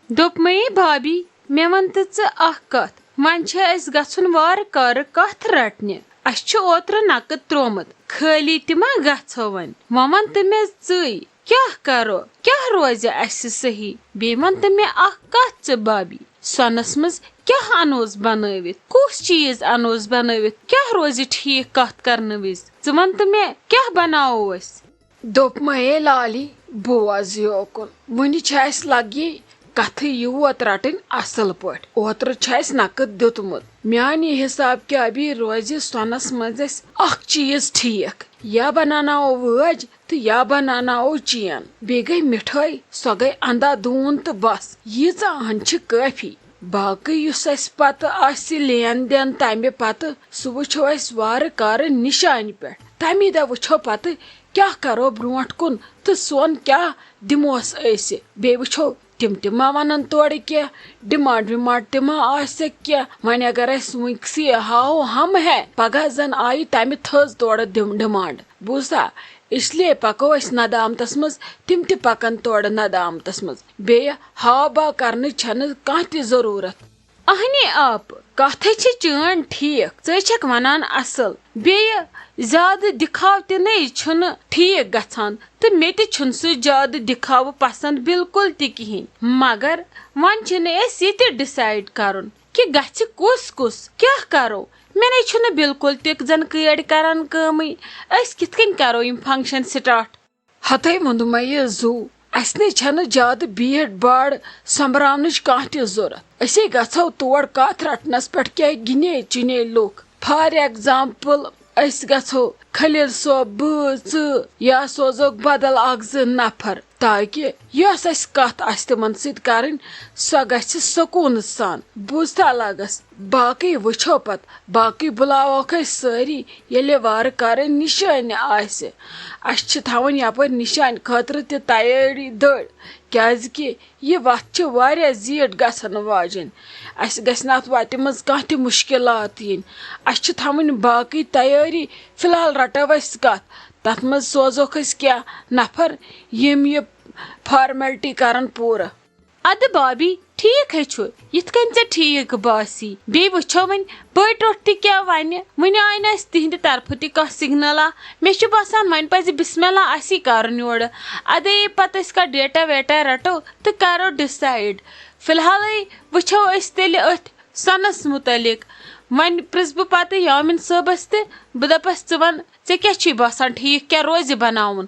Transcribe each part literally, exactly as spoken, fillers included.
دوٚپمَے بھابی، مےٚ وَن تہٕ ژٕ اَکھ کَتھ، وۄنۍ چھِ اَسہِ گژھُن وارٕ کارٕ کَتھ رَٹنہِ۔ اَسہِ چھُ اوترٕ نَقٕد ترٛوومُت، خٲلی تہِ ما گژھو وۄنۍ؟ وۄنۍ وَن تہٕ مےٚ ژٕے، کیٛاہ کَرو؟ کیٛاہ روزِ اَسہِ صحیح؟ بیٚیہِ وَن تہٕ مےٚ اَکھ کَتھ ژٕ بھابی، سۄنَس منٛز کیٛاہ اَنوس بَنٲوِتھ؟ کُس چیٖز اَنوس بَنٲوِتھ؟ کیٛاہ روزِ ٹھیٖک کَتھ کَرنہٕ وِزِ؟ ژٕ وَن تہٕ مےٚ، کیٛاہ بَناوو أسۍ؟ دوٚپمَے لالی، بوز یوکُن، وُنہِ چھِ اَسہِ لَگی کَتھٕے یوت رَٹٕنۍ اَصٕل پٲٹھۍ۔ اوترٕ چھُ اَسہِ نَقٕد دیُتمُت۔ میٛانہِ حِساب کیٛاہ بی روزِ سۄنَس منٛز اَسہِ اَکھ چیٖز ٹھیٖک۔ یا بَناوناوو وٲج تہٕ یا بَناوناوو چین۔ بیٚیہِ گٔے مِٹھٲے، سۄ گٔے اَندا دوٗن تہٕ بَس۔ ییٖژاہ ہَن چھِ کٲفی۔ باقٕے یُس اَسہِ پَتہٕ آسہِ لین دین تَمہِ پَتہٕ، سُہ وٕچھو أسۍ وارٕ کارٕ نِشانہِ پٮ۪ٹھ۔ تَمی دۄہ وٕچھو پَتہٕ کیٛاہ کَرو برٛونٛٹھ کُن تہٕ سون کیٛاہ دِموس أسۍ۔ بیٚیہِ وٕچھو تِم تہِ ما وَنَن تورٕ کینٛہہ، ڈِمانٛڈ وِمانٛڈ تہِ ما آسٮ۪کھ کینٛہہ۔ وۄنۍ اگر أسۍ وٕنکسٕے ہاوو ہم ہے، پَگاہ زَن آیہِ تَمہِ تھٔز تورٕ ڈِم-، ڈِمانٛڈ۔ بوٗزتھا؟ اس لیے پَکو أسۍ ندامتَس منٛز، تِم تہِ پَکَن تورٕ ندامتَس منٛز۔ بیٚیہِ ہاو باو کَرنٕچ چھَنہٕ کانٛہہ تہِ ضروٗرت۔ اہنہِ آپ، کتھ ہے چھِ چٲنۍ ٹھیک، ژٕ ہے چھکھ ونان اصل۔ بیٚیہِ زیادٕ دِکھاو تہِ نے چھُنہٕ ٹھیک گژھان، تہٕ مےٚ تہِ چھُنہٕ سُہ زیادٕ دِکھاوٕ پسند بالکل تہِ کِہینۍ۔ مگر وۄنۍ چھُنہٕ اَسہِ یہِ تہِ decide کرُن کہِ گژھِ کُس کُس، کیٛاہ کرو۔ مےٚ نے چھُنہٕ بالکل تہِ زن کٲڑۍ کران کٲمٕے۔ أسۍ کِتھ کٔنۍ کرو یِم function start؟ ہتے ووٚنمَے یہِ زُو، اَسہِ نے چھَنہٕ زیادٕ بیٖٹھ باڑ سۄمبراونٕچ کانٛہہ تہِ ضوٚرَتھ۔ أسے گژھو تور کَتھ رَٹنَس پٮ۪ٹھ کیٛاہ گِنے چُنے لُکھ۔ For example، أسۍ گژھو خلیل صٲب، بہٕ، ژٕ یا سوزوکھ بدل اکھ زٕ نفر، تاکہِ یۄس اَسہِ کَتھ آسہِ تِمَن سۭتۍ کَرٕنۍ، سۄ گژھِ سکوٗنہٕ سان۔ بوٗزتھا لگس؟ باقٕے وٕچھو پتہٕ، باقٕے بُلاووکھ أسۍ سٲری، ییٚلہِ وارٕ کارٕ نِشٲنۍ آسہِ۔ اَسہِ چھِ تھاوٕنۍ یپٲرۍ نِشانہِ خٲطرٕ تہِ تیٲری دٔڑ، کیازِ کہِ یہِ وَتھ چھِ واریاہ زیٖٹھ گژھن واجیٚنۍ۔ اَسہِ گژھِ نہٕ اَتھ وَتہِ منٛز کانٛہہ تہِ مُشکِلات یِنۍ۔ اَسہِ چھِ تھاوٕنۍ باقٕے تیٲری۔ فی الحال رَٹو أسۍ کَتھ، تَتھ منٛز سوزوکھ أسۍ کینٛہہ نفر، یِم یہِ formality کَرَن پوٗرٕ۔ ادٕ بابی، ٹھیک ہے چھُ، یِتھ کٔنۍ ژےٚ ٹھیک باسی۔ بیٚیہِ وٕچھو وۄنۍ بٔڑۍ ٹوٹھ تہِ کیٛاہ وَنہِ۔ وٕنہِ آے نہٕ اَسہِ تِہنٛدِ طرفہٕ تہِ کانٛہہ signal۔ مےٚ چھُ باسان وۄنۍ پَزِ بسم اللہ اَسی کَرُن یورٕ۔ اَدٕ یہِ پَتہٕ أسۍ کانٛہہ date ویٹا رَٹو تہٕ کَرو decide۔ فی الحالٕے وٕچھو أسۍ تیٚلہِ أتھۍ سۄنَس مُتعلِق۔ وۄنۍ پرٛژھٕ بہٕ پَتہٕ یامِن صٲبَس تہِ، بہٕ دَپَس، ژٕ وَن، ژےٚ کیٛاہ چھُے باسان ٹھیٖک کیٛاہ روزِ بَناوُن؟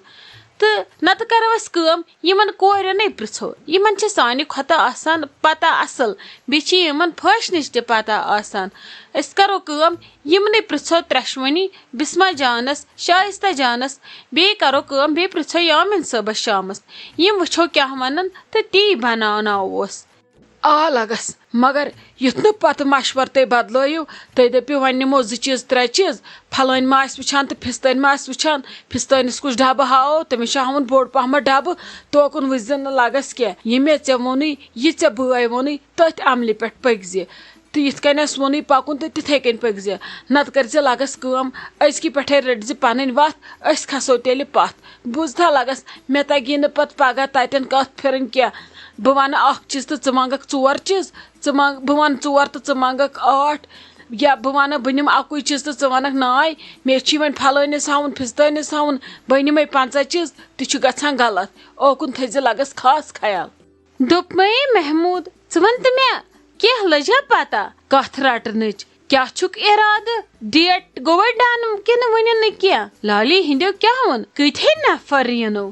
تہٕ نَتہٕ کَرو أسۍ کٲم، یِمَن کورٮ۪نٕے پِرٛژھو، یِمَن چھِ سانہِ کھۄتہٕ آسان پَتہ اَصٕل، بیٚیہِ چھِ یِمَن فیشنٕچ تہِ پَتہ آسان۔ أسۍ کَرو کٲم، یِمنٕے پِرٛژھو ترٛٮ۪شوٕنی، بِسمہ جانَس، شایستہ جانَس، بیٚیہِ کَرو کٲم، بیٚیہِ پِرٛژھو یامِن صٲبَس شامَس۔ یِم وٕچھو کیٛاہ وَنَن تہٕ تی بَناوناووس۔ آ لگس، مگر یُتھ نہٕ پتہٕ مشورٕ تُہۍ بدلٲیِو، تُہۍ دٔپِو وۄنۍ نِمو زٕ چیٖز، ترٛےٚ چیٖز، پھلٲنۍ ما آسہِ وٕچھان تہٕ پھِستٲنۍ ما آسہِ وٕچھان، پھِستٲنِس کُس ڈبہٕ ہاوو، تٔمِس چھُ ہاوُن بوٚڑ پہمتھ ڈبہٕ، توکُن وٕچھزِ نہٕ لگس کینٛہہ۔ یہِ مےٚ ژےٚ ووٚنُے، یہِ ژےٚ بٲے ووٚنُے، تٔتھۍ عملہِ پٮ۪ٹھ پٔکۍ زِ۔ تہٕ یِتھ کٔنۍ اَسہِ ووٚنُے پَکُن تہٕ تِتھَے کٔنۍ پٔکۍ زِ۔ نَتہٕ کٔرۍ زِ لَگَس کٲم، أزکہِ پٮ۪ٹھَے رٔٹۍ زِ پَنٕنۍ وَتھ، أسۍ کھَسو تیٚلہِ پَتھ۔ بوٗزتھا لَگَس، مےٚ تَگی نہٕ پَتہٕ پَگاہ تَتٮ۪ن کَتھ پھِرٕنۍ کینٛہہ۔ بہٕ وَنہٕ اَکھ چیٖز تہٕ ژٕ منٛگَکھ ژور چیٖز، ژٕ منٛگ-، بہٕ وَنہٕ ژور تہٕ ژٕ منٛگَکھ ٲٹھ، یا بہٕ وَنہٕ، بہٕ نِمہٕ اَکُے چیٖز تہٕ ژٕ وَنَکھ ناے، مےٚ چھُے وۄنۍ پھلٲنِس ہاوُن، پھِستٲنِس ہاوُن، بہٕ نِمَے پنٛژاہ چیٖز، تہِ چھُ گژھان غلط۔ اوکُن تھٲیزِ لَگَس خاص خیال۔ دوٚپمَے محموٗد، ژٕ وَن تہٕ مےٚ، کینٛہہ لٔجا پَتہ کَتھ رَٹنٕچ؟ کیٛاہ چھُکھ اِرادٕ؟ Date گوٚوَے done کِنہٕ وٕنہِ نہٕ کینٛہہ؟ لالی ہِنٛدیو کیٛاہ ووٚن؟ کۭتِہَے نفر یِنو؟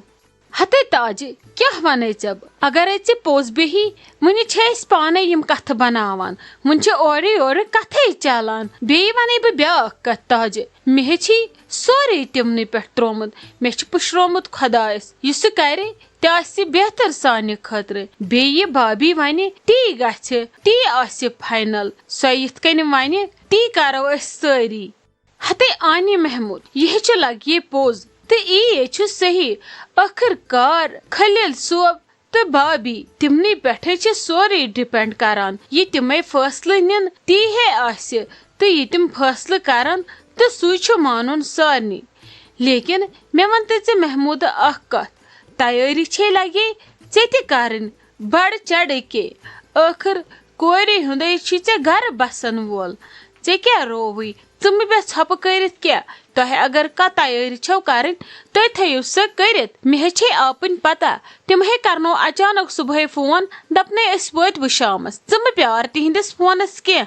ہَتَے تاجہِ، کیٛاہ وَنَے ژےٚ بہٕ؟ اگرَے ژےٚ پوٚز بیٚہی، وٕنہِ چھِ أسۍ پانَے یِم کَتھٕ بَناوان۔ وٕنہِ چھِ اورٕ یورٕ کَتھَے چَلان۔ بیٚیہِ وَنَے بہٕ بیٛاکھ کَتھ تاجہِ، مےٚ ہے چھی سورُے تِمنٕے پٮ۪ٹھ ترٛوومُت۔ مےٚ چھُ پُشرومُت خۄدایَس، یہِ سُہ کَرِ، تہِ آسہِ بہتر سانہِ خٲطرٕ۔ بیٚیہِ یہِ بھابی وَنہِ، تی گژھِ، تی آسہِ final۔ سۄ یِتھ کٔنۍ وَنہِ، تی کَرو أسۍ سٲری۔ ہتے آنی محمود، یہِ ہے چھُ لگہِ پوٚز تہٕ یی ہے چھُ صحیح۔ ٲخٕر کار خلیل صٲب تہٕ بھابی، تِمنٕے پٮ۪ٹھے چھُ سورُے depend کران۔ یہِ تِمے فٲصلہٕ نِن، تی ہے آسہِ، تہٕ یہِ تِم فٲصلہٕ کرن، تہٕ سُے چھُ مانُن سارنٕے۔ لیکن مےٚ وَن تہٕ ژٕ محمودٕ اکھ کتھ، تیٲری چھے لگے ژےٚ تہِ کرٕنۍ، بڑٕ چڑٕ کے، ٲخٕر کورِ ہُنٛدے چھی ژےٚ گرٕ بسن وول۔ ژےٚ کیٛاہ رووٕے؟ ژٕ مہٕ بیٚہہ ژھۄپہٕ کٔرِتھ کینٛہہ۔ تۄہہِ اگر کانٛہہ تیٲری چھو کرٕنۍ، تُہۍ تھٲیِو سۄ کٔرِتھ۔ مےٚ ہے چھے آپٕنۍ پتہ، تِم ہے کرنو اچانک صبحٲے فون، دپنے أسۍ وٲتۍ وۄنۍ شامس۔ ژٕ مہٕ پیار تِہنٛدِس فونس کینٛہہ۔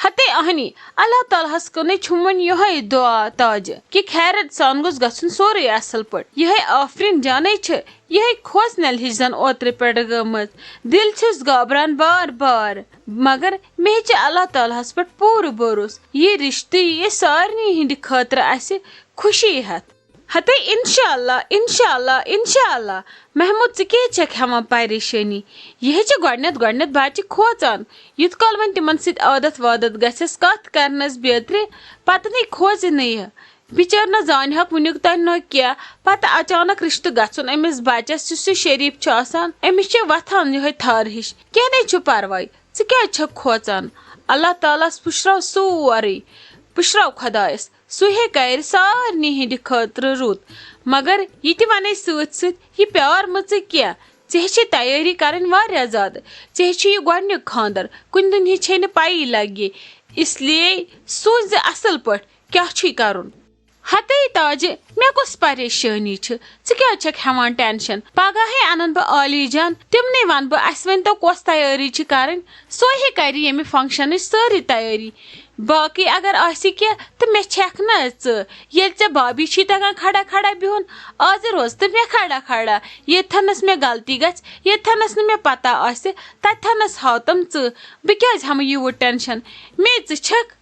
ہتے اہنی، اللہ تعالیٰ ہس کُنٕے چھُم وۄنۍ یِہوٚے دُعا تاجہِ کہِ خیرت سان گوٚژھ گژھُن سورُے اصل پٲٹھۍ۔ یِہوٚے آفرین جانے چھِ، یِہوٚے کھوژنل ہِش زن اوترٕ پٮ۪ٹھٕ گٔمٕژ۔ دِل چھُس گابران بار بار، مگر مےٚ چھِ اللہ تعالیٰ ہس پٮ۪ٹھ پوٗرٕ بھروسہٕ۔ یہِ رشتہٕ یہِ سارنٕے ہٕنٛدِ خٲطرٕ اسہِ خوشی ہٮ۪تھ۔ ہتے انشاءاللہ، انشاءاللہ، انشاءاللہ۔ محمود، ژٕ کیٛازِ چھکھ ہٮ۪وان پریشٲنی؟ یہِ ہے چھِ گۄڈٕنٮ۪تھ گۄڈٕنٮ۪تھ بچہِ کھوژان۔ یُتھ کال وۄنۍ تِمن سۭتۍ عادت وادت گژھٮ۪س کتھ کرنس بیترِ، پتہٕ نَے کھوژِ نہٕ یہِ۔ بِچٲر نہ زانہِ ہا وُنیُک تام نہ کینٛہہ، پتہٕ اچانک رشتہٕ گژھُن أمِس بچس، یُس یہِ شریف چھُ آسان، أمِس چھِ وۄتھان یِہوٚے تھر ہِش۔ کینٛہہ نَے چھُ پرواے، ژٕ کیٛازِ چھکھ کھوژان؟ اللہ تعالیٰ ہس پُشراو سورُے، پُشراو خۄدایس۔ سُہ ہے کرِ سارنٕے ہٕنٛدِ خٲطرٕ رُت۔ مگر یہِ تہِ ونے سۭتۍ سۭتۍ، یہِ پیار مہٕ ژٕ کینٛہہ۔ ژےٚ ہے چھے تیٲری کرٕنۍ واریاہ زیادٕ۔ ژےٚ ہے چھُ یہِ گۄڈٕنیُک خانٛدر، کُنہِ دُنہِچ چھے نہٕ پَیی لگہِ۔ اس لیے سوٗنٛچ زِ اصل پٲٹھۍ کیٛاہ چھُے کرُن۔ ہتے تاجہِ، مےٚ کۄس پریشٲنی چھِ؟ ژٕ کیٛازِ چھکھ ہٮ۪وان ٹینشن؟ پگاہ ہے انن بہٕ عالی جان، تِمنٕے ونہٕ بہٕ، اسہِ ؤنۍ تو کۄس تیٲری چھِ کرٕنۍ، سۄے ہے کرِ ییٚمہِ فنکشنٕچ سٲرٕے تیٲری۔ باقٕے اگر آسہِ کینٛہہ تہٕ مےٚ چھکھ نہ ژٕ۔ ییٚلہِ ژےٚ بابی چھی تگان کھڑا کھڑا بِہُن، آزٕ روز تہٕ مےٚ کھڑا کھڑا۔ ییٚتھنس مےٚ غلطی گژھِ، ییٚتھنس نہٕ مےٚ پتہ آسہِ، تتھنس ہاو تم ژٕ۔ بہٕ کیٛازِ ہٮ۪مہٕ یوٗت ٹینشن؟ مے ژٕ چھکھ۔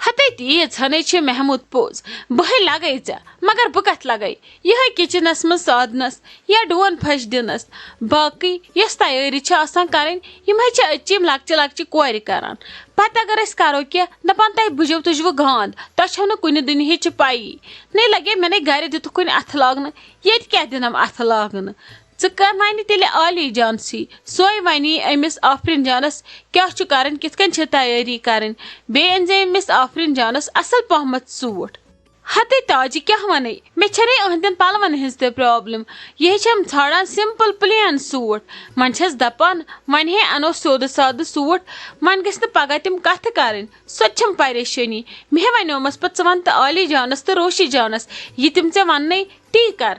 ہتے تیٖژ ہنے چھِ محمود پوٚز۔ بہٕ ہے لگے ژےٚ، مگر بہٕ کتھ لگے؟ یِہے کچنس منٛز سادنس یا ڈون پھش دِنس۔ باقٕے یۄس تیٲری چھِ آسان کرٕنۍ، یِم ہے چھِ أزچہِ یِم لۄکچہِ لۄکچہِ کورِ کران۔ پتہٕ اگر أسۍ کرو کینٛہہ، دپان، تۄہہِ بُجو تُجوٕ گانٛد، تۄہہِ چھو نہٕ کُنہِ دُنیہٕچ پَیی۔ نے لگے مےٚ نے گرِ دِتُکھ کُنہِ اتھٕ لاگنہٕ، ییٚتہِ کیٛاہ دِنم اتھٕ لاگنہٕ؟ ژٕ کر ونہِ تیٚلہِ عالی جانسٕے، سۄے ونی أمِس آفرین جانس کیٛاہ چھُ کرٕنۍ، کِتھ کٔنۍ چھِ تیٲری کرٕنۍ، بیٚیہِ أنۍ زِ أمِس آفرین جانس اصل پہمتھ سوٗٹ۔ ہتے تاجہِ کیٛاہ ونے، مےٚ چھےٚ نَے أہنٛدٮ۪ن پلون ہٕنٛز تہِ پرابلم۔ یہِ ہے چھَم ژھانڈان simple plain سوٗٹ۔ وۄنۍ چھَس دپان، وۄنۍ ہے انو سیوٚد سادٕ سوٗٹ، وۄنۍ گژھِ نہٕ پگاہ تِم کتھٕ کرٕنۍ۔ سۄ تہِ چھَم پریشٲنی۔ مےٚ ہے ونیومس پتہٕ، ژٕ ون تہٕ عالی جانس تہٕ روشی جانس، یہِ تِم ژےٚ وننے، تی کر۔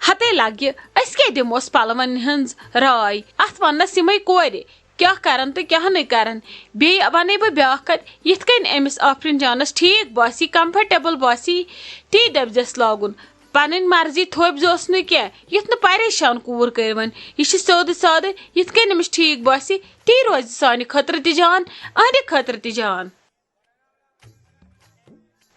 ہتے لگہِ، أسۍ کیٛاہ دِموس پلون ہٕنٛز راے؟ اتھ وننس یِمے کورِ کیٛاہ کرن تہٕ کیٛاہ نہٕ کرن۔ بیٚیہِ ونَے بہٕ بیٛاکھ کتھ، یِتھ کٔنۍ أمِس آفرین جانس ٹھیٖک باسی، comfortable باسی، تی دٔپزٮ۪س لاگُن۔ پنٕنۍ مرضی تھوپزیوس نہٕ کینٛہہ، یُتھ نہٕ پریشان کوٗر کٔرۍ وۄنۍ۔ یہِ چھِ سیوٚد سادٕ، یِتھ کٔنۍ أمِس ٹھیٖک باسی، تی روزِ سانہِ خٲطرٕ تہِ جان، أہنٛدِ خٲطرٕ تہِ جان۔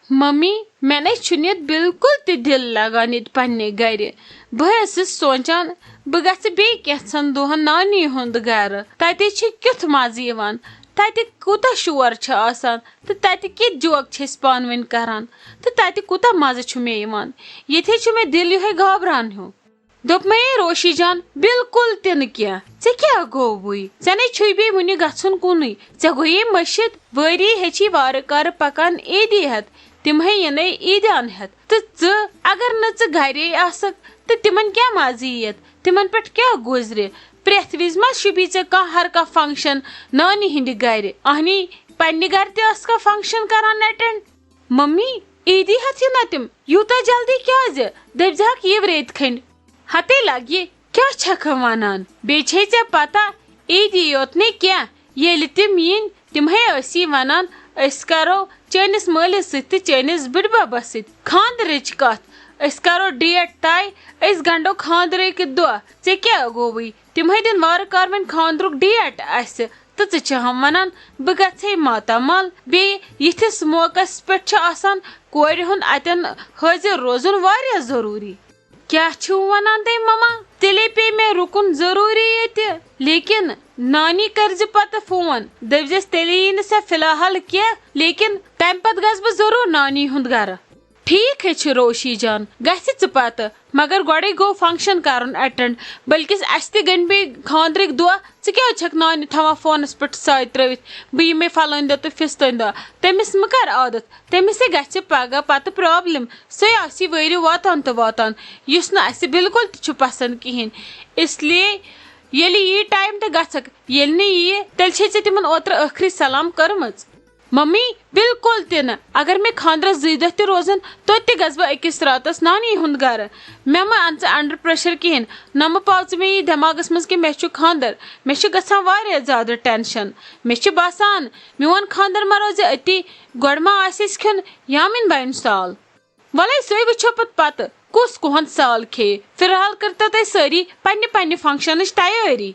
ممی، مےٚ نے چھُنہٕ ییٚتہِ بِلکُل تہِ دِل لگان ییٚتہِ پننہِ گرِ۔ بہٕ ٲسٕس سونٛچان، بہٕ گژھٕ بیٚیہِ کینٛژھن دۄہن نانی ہُنٛد گرٕ۔ تتہِ چھِ کیُتھ مزٕ یِوان، تتہِ کوٗتاہ شور چھُ آسان تہٕ تتہِ کِتھ جوک چھِ أسۍ پانہٕ ؤنۍ کران تہٕ تتہِ کوٗتاہ مزٕ چھُ مےٚ یِوان۔ ییٚتہِ ہے چھُ مےٚ دِل یِہوٚے گابران ہیوٗ۔ دوٚپمَے، روشی جان، بِلکُل تہِ نہٕ کینٛہہ۔ ژےٚ کیٛاہ گوٚوُے؟ ژےٚ نے چھُے بیٚیہِ وُنہِ گژھُن کُنُے۔ ژےٚ گوٚیی مٔشِتھ، وٲری ہے چھی وارٕ کارٕ پکان عیٖدی ہٮ۪تھ، تِم ہے یِنَے عیٖدیان ہٮ۪تھ۔ تہٕ ژٕ، اگر نہٕ ژٕ گرے آسکھ، تہٕ تِمن کیٛاہ مزٕ یِیَتھ؟ تِمن پٮ۪ٹھ کیٛاہ گُزرِ؟ پرٛٮ۪تھ وِزِ ما شوٗبی ژےٚ کانٛہہ ہر کانٛہہ function نانی ہِنٛدِ گرِ؟ اہنی، پننہِ گرِ تہِ ٲسکھا function کران attend؟ ممی، عیٖدی ہٮ۪تھ یِن نا تِم یوٗتاہ جلدی کیٛازِ؟ دٔپۍ زِہَکھ یِو ریٚتۍ کھٔنٛڈۍ۔ ہتے لگہِ، کیٛاہ چھکھ ونان؟ بیٚیہِ چھے ژےٚ پتہ، عیٖدی یوت نہٕ کینٛہہ، ییٚلہِ تِم یِن، تِم ہے ٲسی ونان، أسۍ کرو چٲنِس مٲلِس سۭتۍ تہٕ چٲنِس بٕڈببس سۭتۍ خانٛدرٕچ کتھ، أسۍ کرو date طے، أسۍ گنٛڈو خانٛدرٕکۍ دۄہ۔ ژےٚ کیٛاہ گوٚوُے؟ تِم ہے دِن وارٕ کارٕ وۄنۍ خانٛدرُک date اسہِ۔ تہٕ ژٕ چھِ ہم ونان، بہٕ گژھٕ ہے ماتامال۔ بیٚیہِ یِتھِس موقعس پٮ۪ٹھ چھُ آسان کورِ ہُنٛد اتٮ۪ن حٲضِر روزُن واریاہ ضروٗری۔ کیٛاہ چھِو ونان تُہۍ مما؟ تیٚلے پیٚیہِ مےٚ رُکُن ضروٗری ییٚتہِ۔ لیکن نانی کٔرزِ پتہٕ فون، دٔپزٮ۪س تیٚلہِ یی نہٕ سۄ فی الحال کینٛہہ، لیکن تمہِ پتہٕ گژھٕ بہٕ ضروٗر نانی ہُنٛد گرٕ۔ ٹھیٖک ہے چھُ روشی جان، گژھِ ژٕ پتہٕ، مگر گۄڈے گوٚو function کرُن attend، بلکس اسہِ تہِ گٔنۍ بیٚیہِ خانٛدرٕکۍ دۄہ۔ ژٕ کیٛازِ چھکھ نانہِ تھاوان فونس پٮ۪ٹھ ساے ترٲوِتھ، بہٕ یِمے فلٲنۍ دۄہ تہٕ فستٲنۍ دۄہ؟ تٔمِس مہٕ کر عادت، تٔمِس ہے گژھِ پگاہ پتہٕ problem، سۄے آسی وٲرِو واتان تہٕ واتان، یُس نہٕ اسہِ بِلکُل تہِ چھُ پسند کِہینۍ۔ اس لیے ییٚلہِ یی ٹایم تہٕ گژھکھ، ییٚلہِ نہٕ یی، تیٚلہِ چھے ژےٚ تِمن اوترٕ ٲخری سلام کٔرمٕژ۔ ممی، بالکل تہِ نہٕ۔ اگر مےٚ خانٛدرس زٕے دۄہ تہِ روزن، توتہِ تہِ گژھٕ بہٕ أکِس راتس نانی ہُنٛد گرٕ۔ مےٚ مہ اَن ژٕ under pressure کِہیٖنۍ، نہ مہ پاو ژٕ مےٚ یہِ دٮ۪ماغس منٛز کہِ مےٚ چھُ خانٛدر۔ مےٚ چھُ گژھان واریاہ زیادٕ ٹینشن۔ مےٚ چھُ باسان، میون خانٛدر ما روزِ أتی، گۄڈٕ ما آسہِ اَسہِ کھیوٚن یامِن باین سال۔ وَلَے سُے وٕچھو پَتہٕ پَتہٕ کُس کُہنٛد سال کھیٚیہِ۔ فِلحال کٔرتو تُہۍ سٲری پننہِ پننہِ فنکشنٕچ تیٲری۔